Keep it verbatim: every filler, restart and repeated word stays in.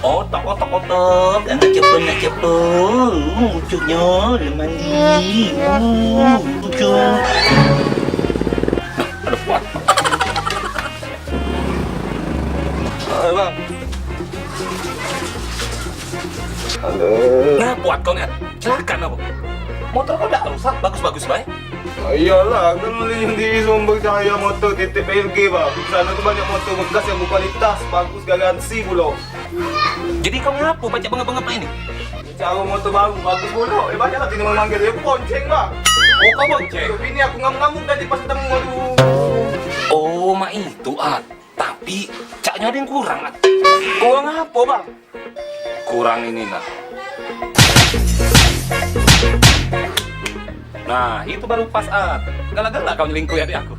Otok, otok, otok. Anak cepet, anak cepet. Uh, pucuknyo, lemari. Uh, pucuk. Aduh, kuat. Halo, Bang. Halo. Nah, kuat kau ni. Silakan apa? Motor kau dak rusak, bagus-bagus bae. Ah, iyalah, kan beli di Sumber Jaya Motor titik P L G, Bang. Di sana tu banyak motor bekas yang berkualitas, bagus, garansi pulo. Jadi kau ngapo pacak bengap-bengap ini? Caro motor baru, bagus pulo. Eh, banyaklah sini manggil dia bonceng, Bang. Oh, kau bonceng? Ini aku ngamuk-ngamuk tadi pas ketemu, aduh. Oh, mak itu, At. Tapi caknyo ado yang kurang, At. Kurang apo, Bang? Kurang ini, nah. Nah, itu baru pas, At. Galak-galak kau nyelingkuh adik aku.